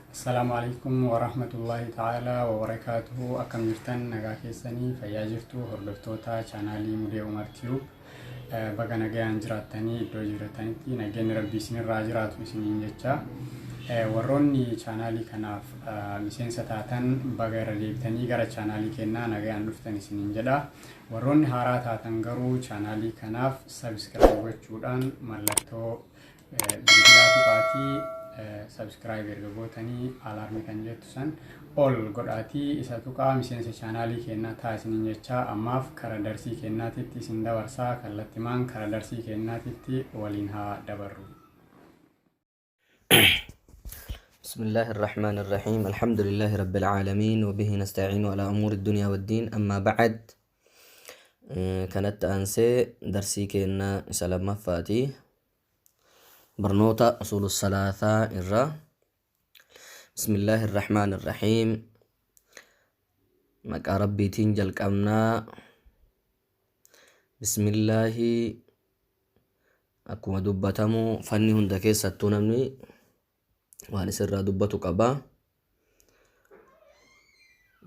Assalaamu alaikum warahmatullahi ta'ala wabarakaatuhu. Akkam jirtan? Nagaa keessanii? Fayyaa jirtu? Hordoftoota chaanaalii Mudee Umar Tube, baga nagayaan jiraattanii. Iddoo jirtanitti nageenyi rabbii isinirraa jiraatu isiniin jecha. Warroonni chaanaalii kanaaf miseensa taatan, baga irra deebitanii gara chaanaalii kennaa nagayaan dhuftan isiniin jedha. Warroonni haaraa taatan garuu chaanaalii kanaaf subscribe gochuudhaan mallattoo bilbilaa tuqaatii, subscribe erga gootanii alarm kan jettu san ol godhaatii isa tuqaa, miseensa chaanaalii kennaa ta'a isiniin jecha. Ammaaf kara darsii kennaatitti isin dabarsaa. Kallattimaan kara darsii kennaatitti waliin haa dabarru. بسم الله الرحمن الرحيم، الحمد لله رب العالمين، وبه نستعين على أمور الدنيا والدين، أما بعد. كانت أنسي درسي كينا سلام فاتي برنوتا أصول الثلاثة إرى. بسم الله الرحمن الرحيم. مقا ربيتين jalqabna. بسم الله. Akkuma dubbatamu, fanni hunda keessattuu namni waan isirraa dubbatu qaba.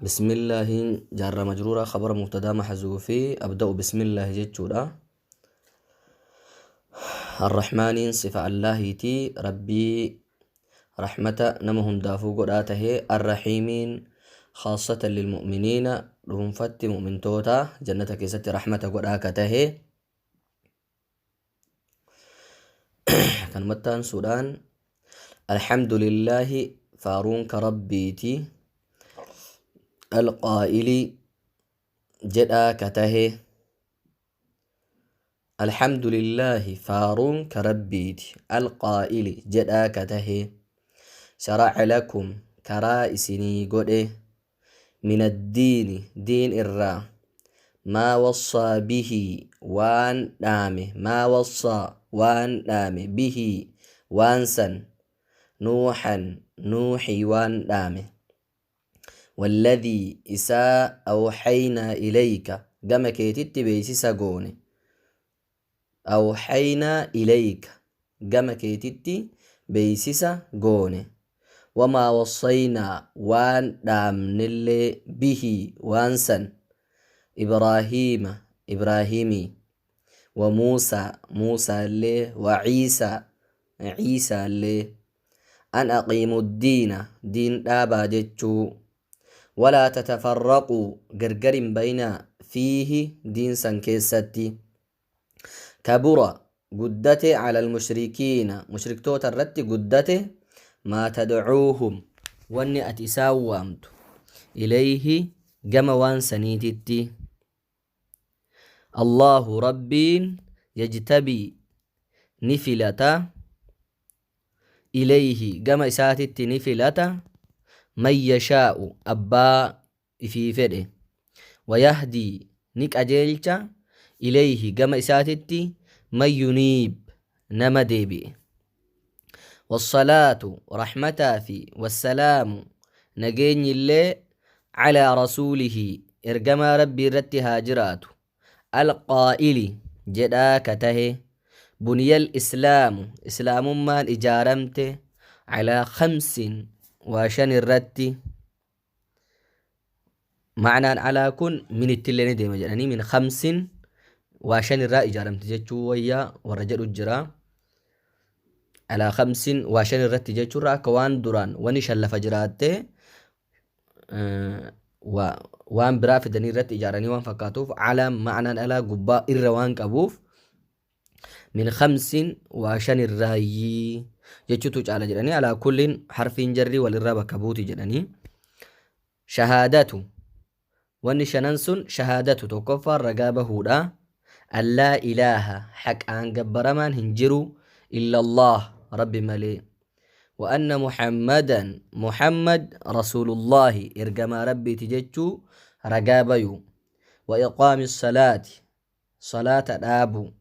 بسم الله جار مجرورة خبر مبتدا محذوف أبدأ بسم الله jechuudha. الرحمن صفة الله تي ربي رحمة نما هندافو قداته، الرحيمين خاصة للمؤمنين، dhuunfatti mu'mintoota jannata keessatti rahmata godhaa ka tahe. Kanumatti aansuudhaan, الحمد لله faaruun ka rabbiiti، القائل jedhaa ka tahe. الحمد لله faaruun ka rabbiiti، القائل jedhaa ka tahe، شرع لكم karaa isinii godhe، من الدين diin irraa، ما وصى به waan dhaame، ما وصى waan dhaame، به waan san، نوحا nuuxii waan dhaame، والذي isaa، أوحينا إليك gama keetitti beeksisa goone، أوحينا إليك gama keetitti beeksisa goone، وما وصينا waan dhaamnellee، به waan san، إبراهيم إبراهيمي، وموسى موسى illee، وعيسى عيسى illee، أن أقيموا الدين diin dhaabaa jechuu، ولا تتفرقوا gargar hin bayinaa، فيه diin san keessatti. كبر guddate، على المشركين mushriktoota irratti guddate، ما تدعوهم wanni ati isaan waamtu، إليه gama waan saniititti. الله rabbiin يجتبي ni filata، إليه gama isaatitti ni filata، من يشاء abbaa ifii fedhe، ويهدي ni qajeelcha، إليه gama isaatitti، من ينيب nama deebi'e. والصلاة رحمتا في والسلام nageenyi illee، على رسوله ergamaa rabbii irratti haa jiraatu، القائل jedhaa ka tahe، بني الإسلام islaamummaan ijaaramte، على خمس waa shan irratti. Ma'anaan على kun من ittillee ni deema jedhanii, من خمس waa shan irraa ijaaramte jechuu wayyaa warra jedhu jira. على خمس waa shan irratti jechuurra akka waan duraan wani shan lafa jiraattee waan biraa fidanii irratti ijaaranii waan fakkaatuuf, على ma'anaan على gubbaa irra waan qabuuf, من خمس waa shan irraayyii jechuutu caala jedhanii. على كل harfiin jarrii walirraa bakka buuti jedhanii. شهادة wanni shanan sun، شهادة tokkoffaan ragaa bahuudha، أن لا إله haqaan gabbaramaan hin jiru، إلا الله rabbi malee، وأن محمدا محمد رسول الله ergamaa rabbiiti jechuu ragaa bayu، وإقام الصلاة salaata dhaabu،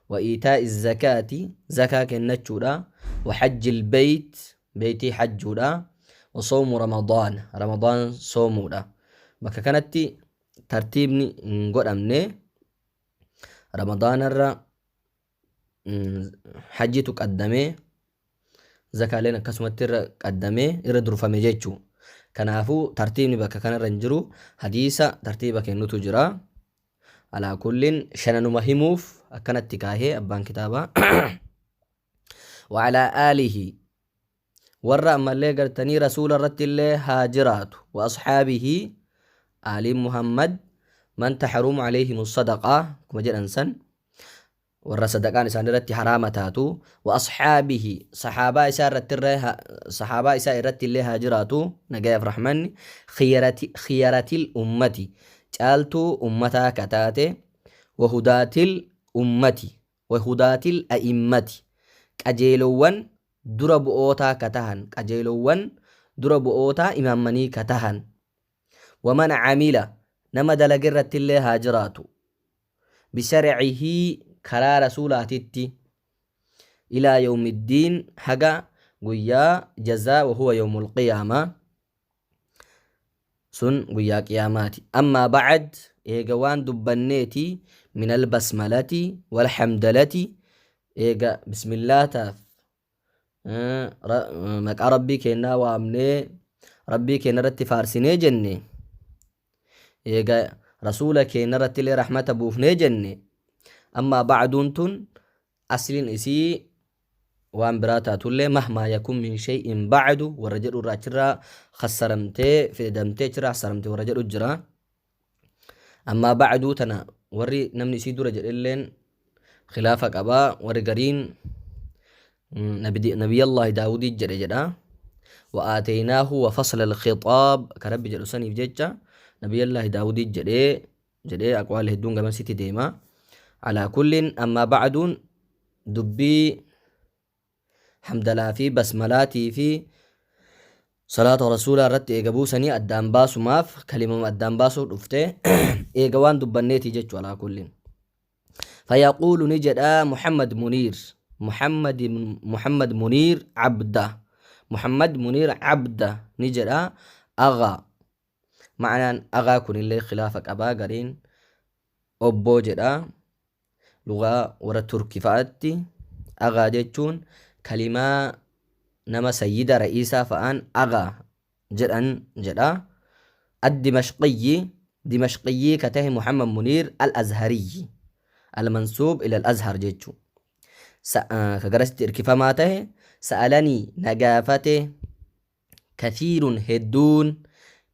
وإيتاء الزكاة zakaa kennachuudha، وحج البيت beeytii hajjuudha، وصوم رمضان رمضان soomuudha. Bakka kanatti tartiibni hin godhamne. Ramadaanarra hajjitu qaddamee, Zakaaleen akkasumatti irra qaddamee irra durfame jechuu. Kanaafuu tartiibni bakka kanarra hin jiru, hadiisa tartiiba kennutu jira. Alaa kullin shananuma himuuf akkanatti kaahee abbaan kitaabaa. Wa'alaa aalihi, warra ammallee gartanii rasuula irratti illee haa jiraatu, wa ashaabihi, aaliin Muhammad, man taxarumu alayhim sadaqaa kuma jedhan san, warra sadaqaan isaan irratti haraama taatu, wa ashaabihi, sahaabaa isaa irratti irra sahaabaa isaa irratti illee haa jiraatu nagayaaf rahmanni, khiyaratil ummati, caaltuu ummataa ka taate, wa hudaatil ummati, wa hudaatil a'immati, qajeelowwan dura bu'ootaa ka tahan, qajeelowwan dura bu'ootaa imaammanii ka tahan, waman camila, nama dalage irratti illee haa jiraatu, bisharcihi, karaa rasuulaatitti, ilaa yawmiddiin, haga guyyaa jazaa, wahuwa yawmul qiyaama, sun guyyaa qiyaamaati. Ammaa bacd, eega waan dubbanneeti, min albasmalati walhamdalati, eega bismillaataaf maqaa rabbii keennaa waamnee rabbii keenya irratti faarsinee jenne, eega rasuula keenya irratti illee rahmata buufnee jenne, ammaa bacduun tun asliin isii waan biraa taatullee, mahmaa yakun min shay'in bacdu warra jedhu irraa achirraa khassaramtee fidamtee, achirraa khassaramte warra jedhu jira. Ammaa bacduu tana warri namni isii dura jedhelleen khilaafa qabaa. Warri gariin nabiyyallahi Daawudii jedhe jedha. Wa aateynaahu wa fasla alkhixaab ka rabbi jedhu saniif jecha nabiyyallahi Daawudii jedhee jedhee, aqwaal hedduun gamasitti deema. Alaa kullin, ammaa bacduun dubbii hamdalaa fi basmalaatii fi salaata rasuulaa irratti eega buusanii addaan baasumaaf kalimama addaan baasuuf dhufte, eega waan dubbanneeti jechuu. Alaa kullin, fayaquulu, ni jedha Muhammad Muniir, Muhammad Muniir Abda, Muhammad Muniir Abda ni jedha. Agaa, ma'anaan agaa kunillee khilaafa qabaa. Gariin obboo jedha. Lugaa warra Turki fa'aatti agaa jechuun kalimaa nama sayyida ra'iisaa fa'aan agaa jedhan jedha. Addimashqiyyi, dimashqiyyii ka tahe, Muhammad Muniir al-Azhariyyi al-mansuub ila al-Azhar jechuu, ka garasitti irkifamaa tahe, sa'alanii, na gaafate, kathiirun, hedduun,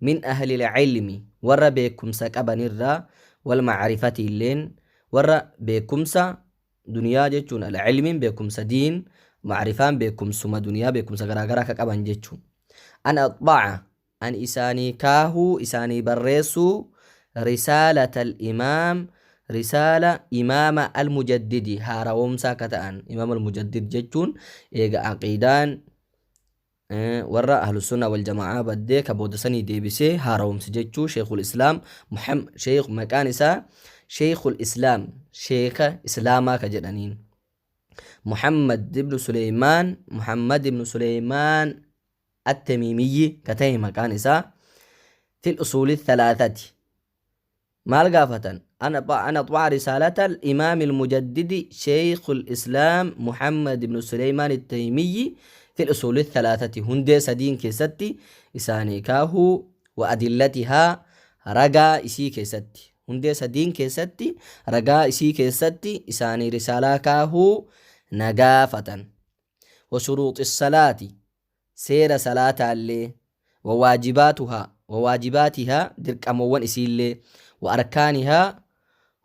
min ahli ilmi, warra beekumsa qabanirraa, wal macrifati illeen, warra beekumsa duniyaa jechuun, alcilmiin beekumsa diin, macrifaan beekumsuma duniyaa, beekumsa garaagaraa ka qaban jechuun, an axbaca, an isaanii kaahuu, isaanii barreessuu, risaalata al-imaam, risaala imaama almujaddidi, haarawomsaa ka ta'an. Imaam almujaddid jechuun eega aqiidaan warra ahlusunna wal jamaa'aa baddee ka booda sanii deebisee haarawomse jechuu. Sheekul Islaam, sheekh, maqaan isaa Sheekul Islaam, sheeka islaamaa ka jedhaniin, Muhammad ibnu Suleymaan, Muhammad ibnu Suleymaan Attamiimiyyi ka ta'e maqaan isaa, fil usuuli thalathati. Maal gaafatan? An axbaca risaalata al-imaam al-mujaddidi sheekhul islaam Muhammad ibn Suleymaan at-Taymiyyi fil usuuli thalathati, hundee sadiin keessatti isaanii kaahuu, wa adillatihaa, ragaa isii keessatti, hundee sadiin keessatti ragaa isii keessatti isaanii risaalaa kaahuu na gaafatan, wa shuruuxi salaati, seera salaataallee, wa waajibaatuhaa, wa waajibaatihaa, dirqamowwan isiillee, wa arkaanihaa,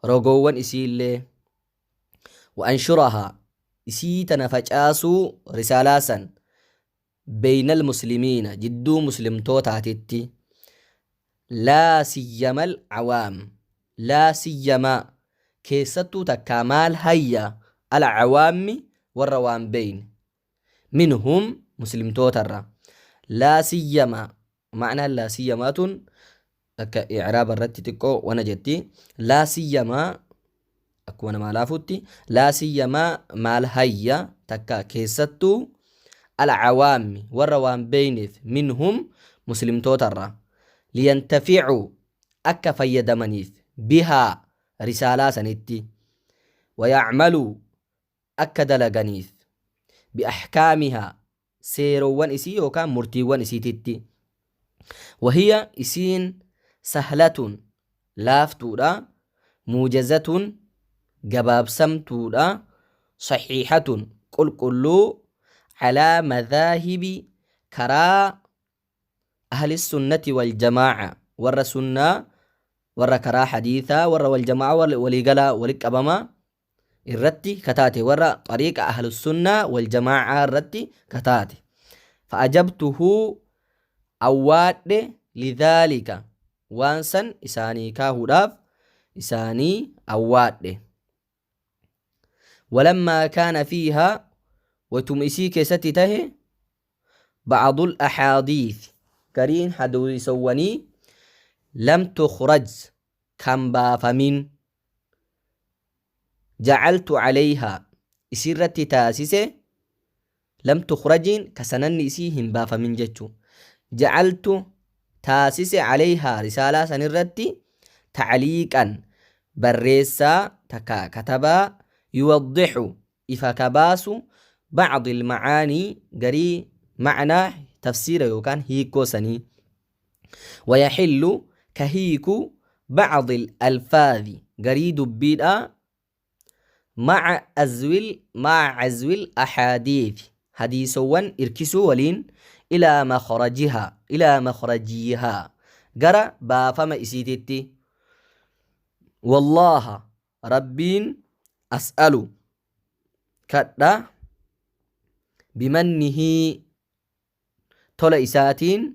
rogoowwan isiillee, wa anshurahaa, isii tana facaasuu, risaalaa san, beynal muslimiina, jidduu muslimtootaatitti, laa siyyamal awaam, laa siyyamaa, keessattuu takkaa maal hayya, al awaammi, warra waan beyne, minhum, muslimtootarra. Laa siyyamaa, ma'naan laa siyyamaa tun akka i'raaba irratti xiqqoo wana jetti. Laa siyyamaa akkuma namaa laafutti, laa siyyamaa maal hayya takka keessattuu, al awaammi, warra waan beeyneef, minhum, muslimtootarra, liyantaficuu, akka fayyadamaniif, bihaa, risaalaa sanitti, wayacmaluu, akka dalaganiif, biaxkaamihaa. Seerowwan isii yookaan murtiiwwan isiititti. Wahiya isiin sahlatun laaftuudha, muujazatun gabaabsamtuudha, saxiixatun qulqulluu, calaa madhaahibi karaa ahli sunnati wal jamaa'a, warra sunnaa, warra karaa hadiisaa, warra wal jamaa'a, waliigalaa walitti qabamaa irratti kataate, warra xariiqa ahlu sunnaa wal jamaa'aa irratti kataate. Fa'ajabtuhu awwaadhe, lidhaalika waan san isaanii kaahuudhaaf isaanii awwaadhe. Walammaa kaana fiihaa waytuma isii keessatti tahe, ba'dul ahaadiith gariin hadiisawwanii, lam tukhraj kan baafamin, jacaltu calayhaa isirratti taasise, lam tukhrajiin ka sananni isii hin baafamin jechu, jacaltu taasise, calayhaa risaalaa sanirratti, tacliiqan barreessaa takka katabaa, yuwaddixu ifa ka baasu, bacdi ilmacaanii garii macnaa tafsiira yookaan hiikoo sanii, wayaxillu ka hiiku, bacdi ilalfaadhi garii dubbiidha, maca azwil axaadiithi hadiisowwan irkisuu waliin, ilaa makhrajihaa ilaa makhrajiihaa gara baafama isiititti. Wallaaha rabbiin as'alu kadha, bimannihii tola isaatiin,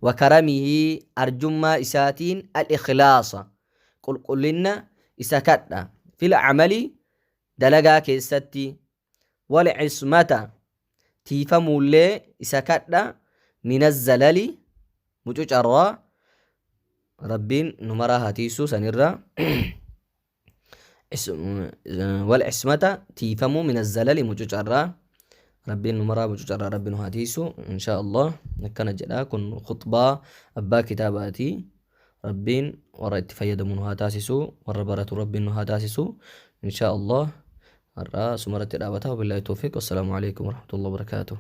wa karamihii arjummaa isaatiin, al-ikhlaasa qulqullinna isa kadha, fil camali dalagaa keessatti, wal cismata tiifamuullee isa kadha, min azzalali mucucarraa rabbiin nu maraa haa tiisu sanirra, wal cismata tiifamuu, min azzalali mucucarraa rabbiin nu maraa mucucarraa rabbi nu haa tiisu insha Allah. Akkana jedha, kun khutbaa abbaa kitaabaati. Rabbiin warra itti fayyadamu nu haa taasisu, warra baratu rabbiin nu haa taasisu insha Allah. Har'a sumarratti dhaabata. Wabillahi tawfiq, wassalaamu alaikum warahmatullahi wabarakaatuh.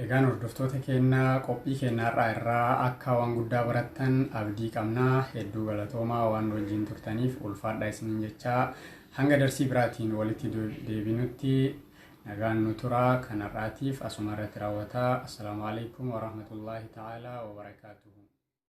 Egaan hordoftoota keenya, qophii keenya har'aa irraa akka waan guddaa barattan abdii qabnaa. Hedduu galatoomaa, waan wajjin turtaniif ulfaadhaa isiniin jechaa, hanga darsii biraatiin walitti deebinutti nagaan nu turaa. Kan har'aatiif asuma irratti raawwataa. Assalaamu alaikum warahmatullaahi ta'aalaa wabarakaatuh.